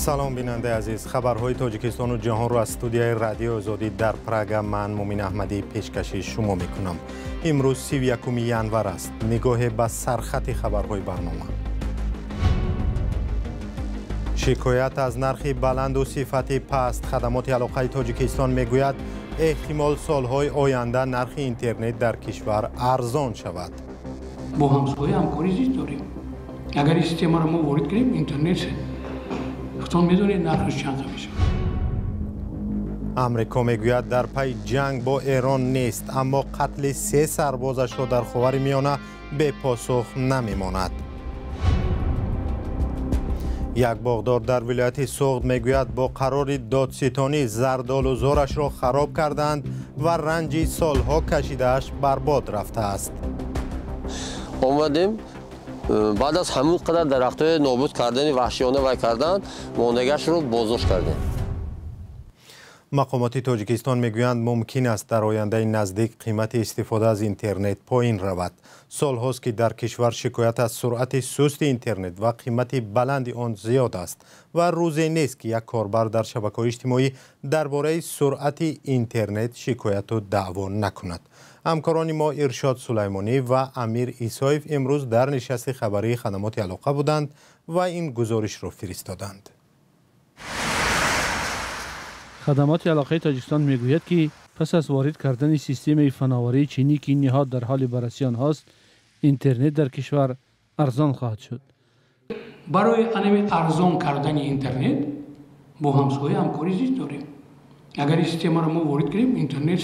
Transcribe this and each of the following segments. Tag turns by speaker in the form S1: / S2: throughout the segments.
S1: Салом, бинандаи азиз. Хабарҳои Тоҷикистону ҷаҳонро аз студияи Радиои Озодӣ дар Прага ман, Мумин Аҳмадӣ, пешкаши шумо мекунам. Имрӯз 31 январ аст. Нигоҳе ба сархати хабарҳои барнома. Шикоят аз нархи баланду сифати паст. Хадамоти алоқаи Тоҷикистон мегӯяд, эҳтимол солҳои оянда нархи интернет дар кишвар арзон шавад.
S2: Бо ҳамсоя ҳамкорӣ зид дорем. Агар ин системаро мо ворид кунем, интернет, худтон медонед, нархаш чанд мешавад.
S1: Амрико мегӯяд, дар пайи ҷанг бо Эрон нест, аммо қатли се сарбозашро дар Ховари Миёна бепосух намемонад. Як боғдор дар вилояти Суғд мегӯяд, бо қарори додситонӣ зардолузорашро хароб карданд ва ранҷи солҳо кашидааш барбод рафтааст.
S3: Омадем, баъд аз ҳамон қадар дарахтҳои нобуд кардани ваҳшиёна вай кардан, мондагашро боздошт кардем.
S1: Мақомоти Тоҷикистон мегӯянд, мумкин аст дар ояндаи наздик қимати истифода аз интернет поин равад. Солҳост, ки дар кишвар шикоят аз суръати сусти интернет ва қимати баланди он зиёд аст ва рӯзе нест, ки як корбар дар шабакаҳои иҷтимоӣ дар бораи суръати интернет шикояту даъво накунад. Ҳамкорони мо Иршод Сулаймонӣ ва Амир Исоев имрӯз дар нишасти хабарии хадамоти алоқа буданд ва ин гузоришро фиристоданд.
S4: Хадамоти алоқаи Тоҷикистон мегӯяд, ки пас аз ворид кардани системаи фановарии чинӣ, ки ин ниҳод дар ҳоли баррасии онҳост, интернет дар кишвар арзон хоҳад шуд.
S2: Барои анами арзон кардани интернет бо ҳамсоя ҳамкорӣ зид дорем. Агар ин системаро мо ворид кунем, интернет,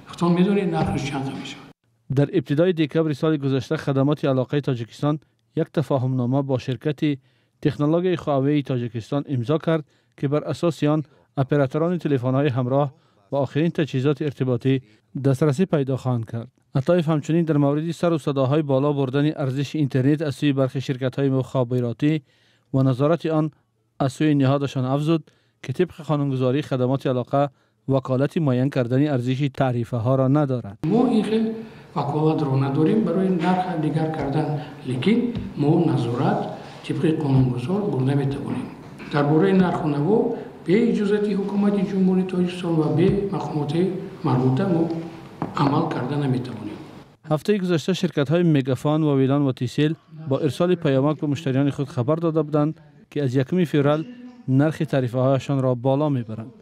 S2: худтон медонед, нархаш чанд мешавад.
S4: Дар ибтидои декабри соли гузашта Хадамоти алоқаи Тоҷикистон як тафоҳумнома бо ширкати технологияи Хуавеи Тоҷикистон имзо кард, ки бар асоси он операторони телефонҳои ҳамроҳ ба охирин таҷҳизоти иртиботӣ дастрасӣ пайдо хоҳанд кард. Атоев ҳамчунин дар мавриди сару садоҳои боло бурдани арзиши интернет аз сӯи бархи ширкатҳои мухобиротӣ ва назорати он аз сӯи ниҳодашон афзуд, ки тибқи қонунгузории хадамоти алоқа ваколати муайян кардани арзиши таърифаҳоро надорад.
S2: Мо ин хел ваколатро надорем барои нарх дигар кардан, лекин мо назорат тибқи қонунгузор бурда метавонем. Дар бораи нарху наво бе иҷозати ҳукумати Ҷумҳурии Тоҷикистон ва бе мақомоти марбута мо амал карда наметавонем.
S4: Ҳафтаи гузашта ширкатҳои Мегафон ва Вилан ва Тисел бо ирсоли паёмак ба муштариёни худ хабар дода буданд, ки аз 1 феврал нархи тарифаҳояшонро боло мебаранд.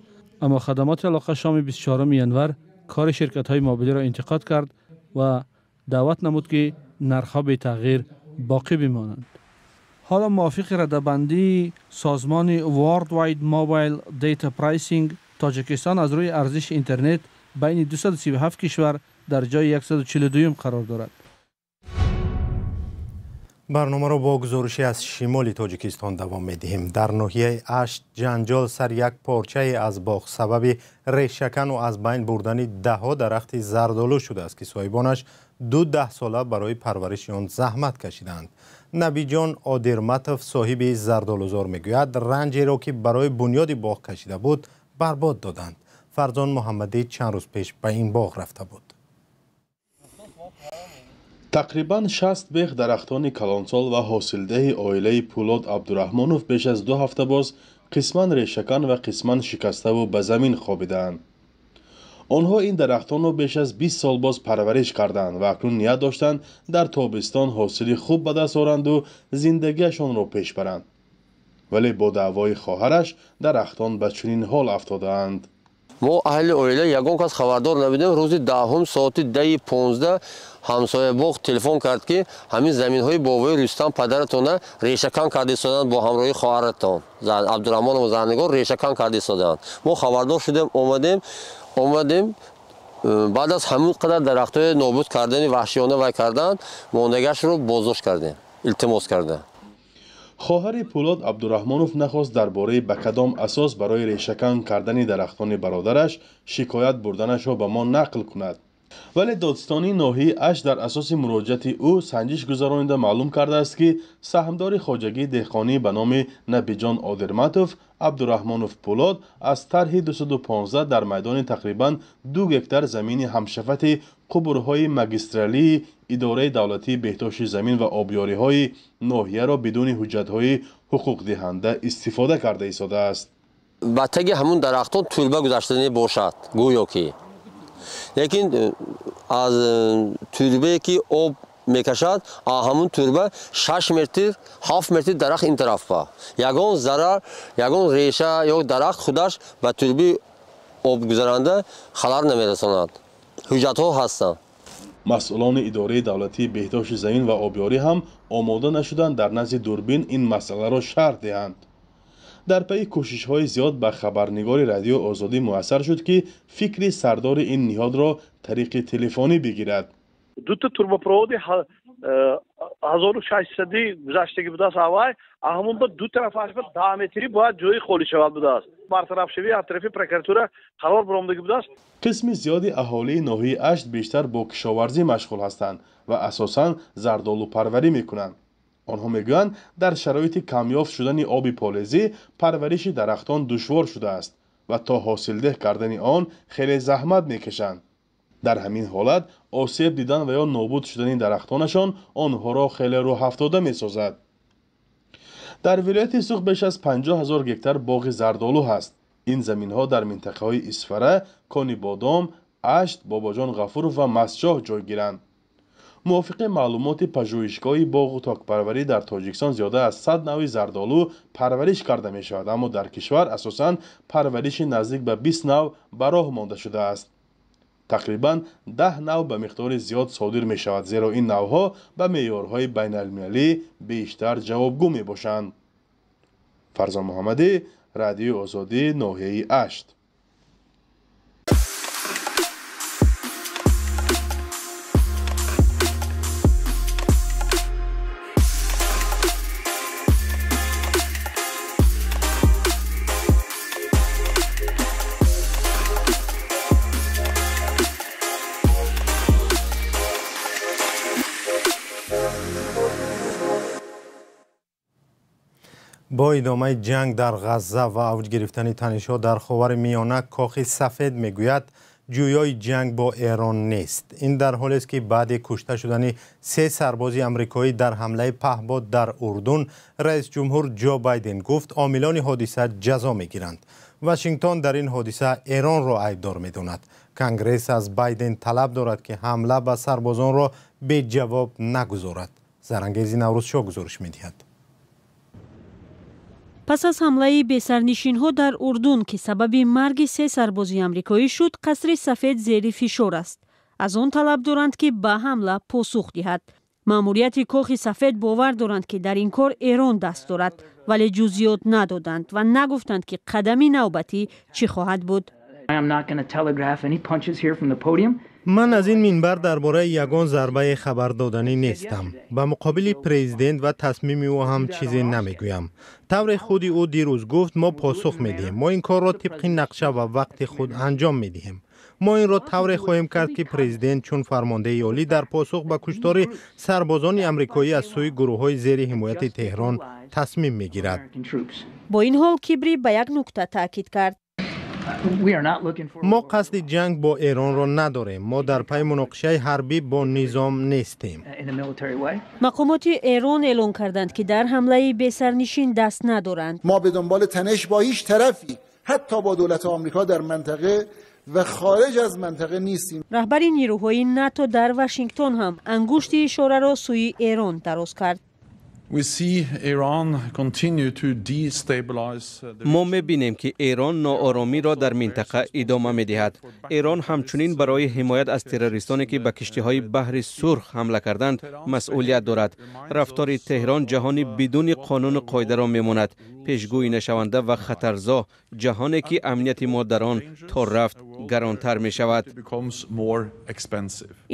S4: Аммо хадамоти алоқа шоми 24 январ кори ширкатҳои мобилиро интиқод кард ва даъват намуд, ки нархҳо бетағйир боқӣ бимонанд. Ҳоло мувофиқи радабандии созмони World Wide Mobile Data Pricing, Тоҷикистон аз рӯи арзиши интернет байни 237 кишвар дар ҷои 142 қарор дорад.
S1: Барномаро бо гузорише аз шимоли Тоҷикистон давом медиҳем. Дар ноҳияи Ашт ҷанҷол сар як порчае аз боғ сабаби решакану аз байн бурдани даҳҳо дарахти зардолу шудааст, ки соҳибонаш ду даҳсола барои парвариши он заҳмат кашидаанд. Набиҷон Одирматов, соҳиби зардолузор, мегӯяд, ранҷеро, ки барои бунёди боғ кашида буд, барбод доданд. Фарзон Муҳаммадӣ чанд рӯз пеш ба ин боғ рафта буд.
S5: Тақрибан 60 бех дарахтони калонсол ва ҳосилдиҳи оилаи Пулод Абдураҳмонов беш аз 2 ҳафта боз қисман решакан ва қисман шикаставу ба замин хобидаанд. Онҳо ин дарахтонро беш аз 20 сол боз парвариш карданд ва акнун ният доштанд, дар тобистон ҳосили хуб ба даст оранду зиндагиашонро пеш баранд, вале бо даъвои хоҳараш дарахтон ба чунин ҳол афтодаанд.
S3: Мо аҳли оила ягон кас хабардор набудем. Рӯзи 10-ум соати 10:15 ҳамсоя боғ телефон кард, ки ҳамин заминҳои бобои Рустам падаратона решакан карда истоданд, бо ҳамроҳии хоҳаратон Абдураҳмонова Зарнигор решакан карда истоданд. Мо хабардор шудем, омадем, баъд аз ҳамон қадар дарахтҳои нобуд кардани ваҳшиёна вай кардан, мондагашро боздошт кардем, илтимос карда.
S5: Хоҳари Пулод Абдураҳмонов нахост дар бораи ба кадом асос барои решакан кардани дарахтони бародараш шикоят бурданашро ба мо нақл кунад, вале додситонии ноҳияи Ашт дар асоси муроҷиати ӯ санҷиш гузаронида маълум кардааст, ки саҳмдори хоҷагии деҳқонӣ ба номи Набиҷон Одирматов Абдураҳмонов Пулод аз тарҳи 215 дар майдони тақрибан 2 гектар замини ҳамшафати қубурҳои магистралии Идораи давлатии беҳдошти замин ва обёриҳои ноҳияро бидуни ҳуҷҷатҳои Ҳуқуқдиҳанда истифода карда истодааст.
S3: Ба таги ҳамун дарахтон тӯлба гузаштанӣ бошад, гӯё ки. Лекин аз тӯлбае ки об мекашад, ҳамун тӯлба 6 метр, 7 метр дарахт ин тараф ба. Ягон зарар, ягон реша ё дарахт худаш ба тӯлби обгузаранда халал намерасонад. Ҳуҷҷатҳо ҳастанд.
S5: Масъулони идораи давлатии беҳдошти замин ва обёрӣ ҳам омода нашуданд дар назди дурбин ин масъаларо шарҳ диҳанд. Дар пайи кӯшишҳои зиёд ба хабарнигори Радиои Озодӣ муяссар шуд, ки фикри сардори ин ниҳодро тариқи телефонӣ бигирад.
S6: Дута турбопроводи 1600 гузаштагӣ будааст аввай, ҳамон ба ду тарафаш ба 10 метрӣ бояд ҷои холӣ шавад будааст. Бартарафшавӣ аз тарафи прокуратура қарор баромадагӣ будааст.
S5: Қисми зиёди аҳолии ноҳияи Ашт бештар бо кишоварзӣ машғул ҳастанд ва асосан зардолупарварӣ мекунанд. Онҳо мегӯянд, дар шароити камёфт шудани оби полезӣ парвариши дарахтон душвор шудааст ва то ҳосилдеҳ кардани он хеле заҳмат мекашанд. Дар ҳамин ҳолат осеб дидан ва ё нобуд шудани дарахтонашон онҳоро хеле рӯҳафтода месозад. Дар вилояти Суғд беш аз 50 000 гектар боғи зардолу ҳаст. Ин заминҳо дар минтақаҳои Исфара, Конибодом, Ашт, Бобоҷон Ғафуров ва Мастчоҳ ҷойгиранд. Мувофиқи маълумоти пажӯҳишгоҳи боғу токпарварӣ дар Тоҷикистон зиёда аз 100 навъи зардолу парвариш карда мешавад, аммо дар кишвар асосан парвариши наздик ба 20 навъ ба роҳ монда шудааст. Тақрибан 10 навъ ба миқдори зиёд содир мешавад, зеро ин навъҳо ба меъёрҳои байналмилалӣ бештар ҷавобгӯ мебошанд. Фарзон Муҳаммадӣ, Радиои Озодӣ, ноҳияи Ашт.
S1: Бо идомаи ҷанг дар Ғазза ва авҷ гирифтани танишҳо дар Ховари Миёна, Кохи Сафед мегӯяд ҷӯёи ҷанг бо Эрон нест. Ин дар ҳолест ки баъди кушта шудани 3 сарбози амрикоӣ дар ҳамлаи паҳбод дар Урдун, раис ҷумҳур Ҷо Байден гуфт омилони ҳодиса ҷазо мегиранд. Вашингтон дар ин ҳодиса Эронро айбдор медонад. Конгресс аз Байден талаб дорад ки ҳамла ба сарбозонро беҷавоб нагузорад. Зарангези Наврӯзшоҳ гузориш медиҳад.
S7: Пас аз ҳамлаи бесарнишинҳо дар Урдун, ки сабаби марги 3 сарбози амрикоӣ шуд, Қасри Сафед зери фишор аст. Аз он талаб доранд, ки ба ҳамла посух диҳад. Маъмурияти Кохи Сафед бовар доранд, ки дар ин кор Эрон даст дорад, вале ҷузъиёт надоданд ва нагуфтанд, ки қадами навбатӣ чӣ хоҳад буд.
S1: Ман аз ин минбар дар бораи ягон зарбаи хабардоданӣ нестам. Ба муқобили президент ва тасмими ӯ ҳам чизе намегӯям. Тавре худи ӯ дирӯз гуфт, мо посух медиҳем. Мо ин корро тибқи нақша ва вақти худ анҷом медиҳем. Мо инро тавре хоҳем кард, ки президент чун фармондеҳи олӣ дар посух ба куштори сарбозони амрикоӣ аз сӯи гурӯҳҳои зери ҳимояти Теҳрон тасмим мегирад.
S7: Бо ин ҳол Кибри ба як нукта таъкид кард.
S1: Мо қасди ҷанг бо Эронро надорем. Мо дар пайи муноқишаи ҳарбӣ бо низом нестем.
S7: Мақомоти Эрон эълон карданд, ки дар ҳамлаи бесарнишин даст надоранд.
S8: Мо به دنبال تنش با هیچ طرفی، حتی با دولت آمریکا در منطقه و خارج از منطقه نیستیم.
S7: Раҳбари нерӯҳои НАТО дар Вашингтон ҳам ангушти ишораро сӯи Эрон дароз кард.
S9: Мо мебинем, ки Эрон нооромиро дар минтақа идома медиҳад. Эрон ҳамчунин барои ҳимоят аз террористоне, ки ба киштиҳои баҳри Сурх ҳамла карданд, масъулият дорад. Рафтори Теҳрон ҷаҳони бидуни қонуну қоидаро мемонад, пешгӯӣ нашаванда ва хатарзо, ҷаҳоне ки амнияти мо дар он то рафт гаронтар мешавад.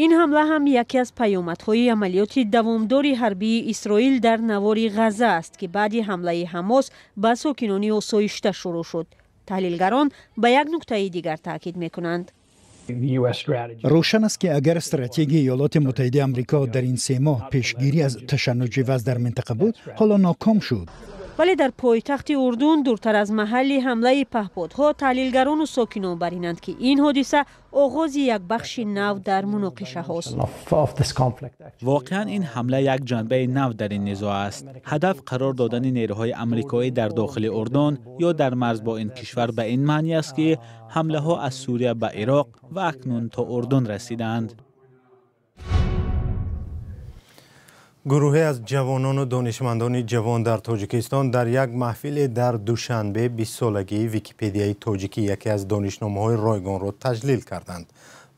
S7: Ин ҳамла ҳам яке аз паёмадҳои амалиёти давомдори ҳарбии Исроил дар навори Ғазза аст, ки баъди ҳамлаи Ҳамос ба сокинони осоишта шурӯъ шуд. Таҳлилгарон ба як нуктаи дигар таъкид мекунанд.
S10: Равшан аст, ки агар стратегияи Иёлоти Муттаҳидаи Амрико дар ин 3 моҳ пешгирӣ аз ташаннуҷи вазъ дар минтақа буд, ҳоло ноком шуд.
S7: Вале дар пойтахти Урдун, дуртар аз маҳалли ҳамлаи паҳподҳо, таҳлилгарону сокинон бар инанд, ки ин ҳодиса оғози як бахши нав дар муноқишаҳост.
S11: Воқеан, ин ҳамла як ҷанбаи нав дар ин низоъ аст. Ҳадаф қарор додани нерӯҳои амрикоӣ дар дохили Урдун ё дар марз бо ин кишвар ба ин маънӣ аст, ки ҳамлаҳо аз Сурия ба Ироқ ва акнун то Урдун расиданд.
S1: Гурӯҳе аз ҷавонону донишмандони ҷавон дар Тоҷикистон дар як маҳфиле дар Душанбе 20-солагии Википедияи тоҷикӣ, яке аз донишномаҳои ройгонро таҷлил карданд.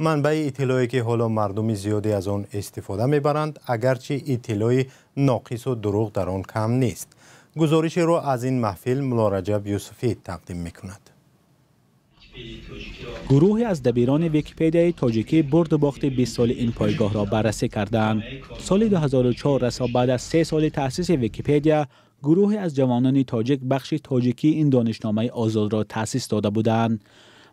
S1: Манбаи иттилоъе, ки ҳоло мардуми зиёде аз он истифода мебаранд, агарчи иттилои ноқису дурӯғ дар он кам нест. Гузоришеро аз ин маҳфил Муллораҷаб Юсуфӣ тақдим мекунад.
S11: Гурӯҳе аз дабирони Википедияи тоҷикӣ бурду бохти 20 соли ин пойгоҳро баррасӣ карданд. Соли 2004, расо баъд аз 3 соли таъсиси Википедия, гурӯҳе аз ҷавонони тоҷик бахши тоҷикии ин донишномаи озодро таъсис дода буданд.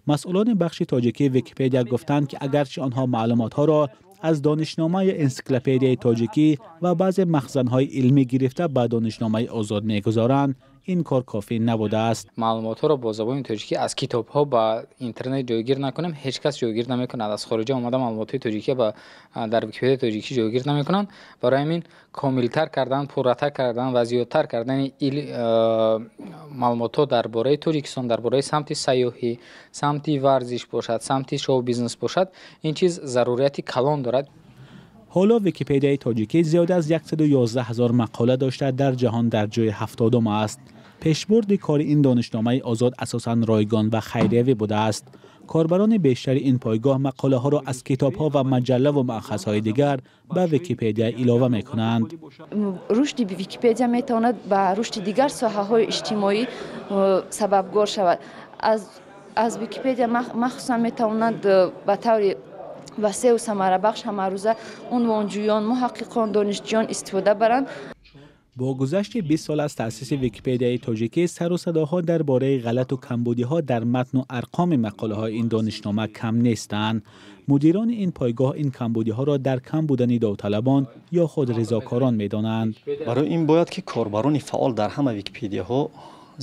S11: Масъулони бахши тоҷикии Википедия гуфтанд, ки агарчи онҳо маълумотҳоро аз донишномаи энсиклопедияи тоҷикӣ ва баъзе махзанҳои илмӣ гирифта ба донишномаи озод мегузоранд, ин кор кофӣ набудааст.
S12: Маълумотҳоро бо забони тоҷикӣ аз китобҳо ба интернет ҷойгир накунем, ҳеҷ кас ҷойгир намекунад. Аз хориҷа омада маълумотҳои тоҷикӣ дар Википедияи тоҷикӣ ҷойгир намекунанд. Барои ҳамин комилтар кардан, пурратар кардан ва зиёдтар кардани маълумотҳо дар бораи Тоҷикистон, дар бораи самти сайёҳӣ, самти варзиш бошад, самти шоу-бизнес бошад, ин чиз зарурияти калон дорад.
S11: Ҳоло Википедияи тоҷикӣ зиёда аз 111 ҳазор мақола дошта, дар ҷаҳон дар ҷои 70-ум аст. Пешбурди кори ин донишномаи озод асосан ройгон ва хайриявӣ будааст. Корбарони бештари ин пойгоҳ мақолаҳоро аз китобҳо ва маҷаллаву маъхазҳои дигар ба Википедия илова мекунанд.
S13: Рушди Википедия метавонад ба рушди дигар соҳаҳои иҷтимоӣ сабабгор шавад. Аз Википедия махсусан метавонанд ба таври васеъу самарабахш ҳамарӯза унвонҷӯён, муҳаққиқон, донишҷӯён истифода баранд.
S11: Бо гузашти 20 сол аз таъсиси Википедияи тоҷикӣ, сару садоҳо дар бораи ғалату камбудиҳо дар матну арқоми мақолаҳои ин донишнома кам нестанд. Мудирони ин пойгоҳ ин камбудиҳоро дар кам будани довталабон ё худ ризокорон медонанд.
S14: Барои ин бояд ки корбарони фаъол дар ҳама википедияҳо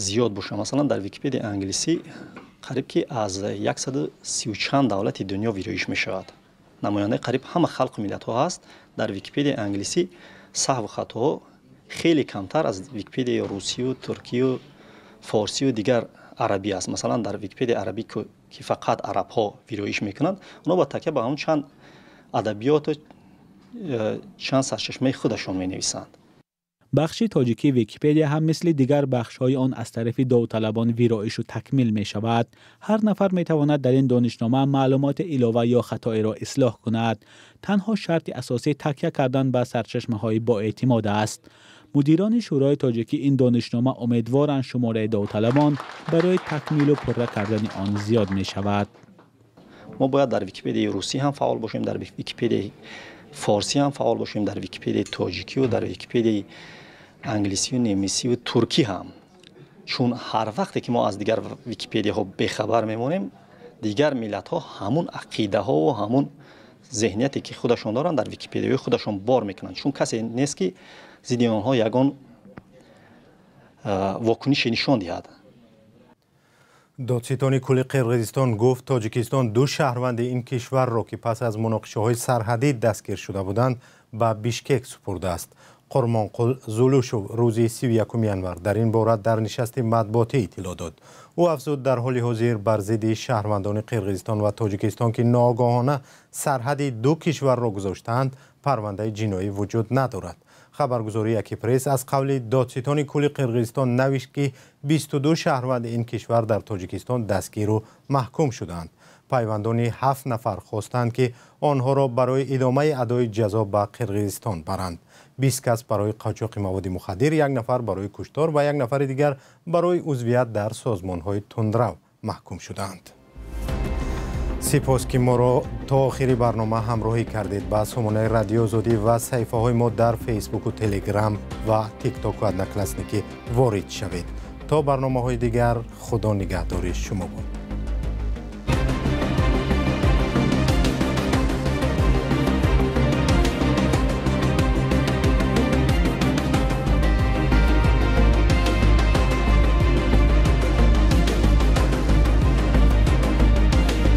S14: зиёд бошанд. Масалан, дар Википедияи англисӣ қариб ки аз 130 чанд давлати дунё вироиш мешавад. Намояндаи қариб ҳама халқу миллатҳо ҳаст. Дар Википедияи англисӣ саҳву хатоҳо хеле камтар аз Википедияи русию, туркию, форсию дигар арабӣ аст. Масалан, дар Википедияи арабӣ, ки фақат арабҳо вироиш мекунанд, онҳо ба такя ба ҳамон чанд адабиёту чанд сарчашмаи худашон менависанд.
S11: Бахши тоҷикии Википедия ҳам мисли дигар бахшҳои он аз тарафи довталабон вироишу такмил мешавад. Ҳар нафар метавонад дар ин донишнома маълумоти илова ё хатоиро ислоҳ кунад. Танҳо шарти асосӣ такя кардан ба сарчашмаҳои боэътимод аст. Мудирони Шӯрои тоҷикии ин донишнома умедворанд, шумораи довталабон барои такмилу пурра кардани он зиёд мешавад.
S14: Мо бояд дар Википедияи русӣ ҳам фаъол бошем, дар Википедияи форсӣ ҳам фаъол бошем, дар Википедияи тоҷикию, дар Википедияи англисию, немисию, туркӣ ҳам. Чун ҳар вақте ки мо аз дигар википедияҳо бехабар мемонем, дигар миллатҳо ҳамун ақидаҳову ҳамун зеҳнияте ки худашон доранд, дар википедияҳои худашон бор мекунанд, чун касе нест, ки зидди онҳо ягон вокунише нишон диҳад.
S1: Додситони кулли Қирғизистон гуфт, Тоҷикистон ду шаҳрванди ин кишварро, ки пас аз муноқишаҳои сарҳадӣ дастгир шуда буданд, ба Бишкек супурдааст. Қурмонқул Зулушов рӯзи 31 январ дар ин бора дар нишасти матбуотӣ иттилоъ дод. Ӯ афзуд, дар ҳоли ҳозир бар зидди шаҳрвандони Қирғизистон ва Тоҷикистон, ки ноогоҳона сарҳади ду кишварро гузоштаанд, парвандаи ҷиноӣ вуҷуд надорад. Хабаргузории Акипресс аз қавли додситони кулли Қирғизистон навишт, ки 22 шаҳрванди ин кишвар дар Тоҷикистон дастгиру маҳкум шуданд. Пайвандони 7 нафар хостанд, ки онҳоро барои идомаи адои ҷазо ба Қирғизистон баранд. 20 кас барои қочоқи маводи мухаддир, як нафар барои куштор ва як нафари дигар барои узвият дар созмонҳои тундрав маҳкум шуданд. Сипос, ки моро то охири барнома ҳамроҳӣ кардед. Ба сомонаи Радиои Озодӣ ва саҳифаҳои мо дар Фейсбуку, Телеграм ва Тиктоку Одноклассники ворид шавед. То барномаҳои дигар, Худо нигаҳдори шумо бод.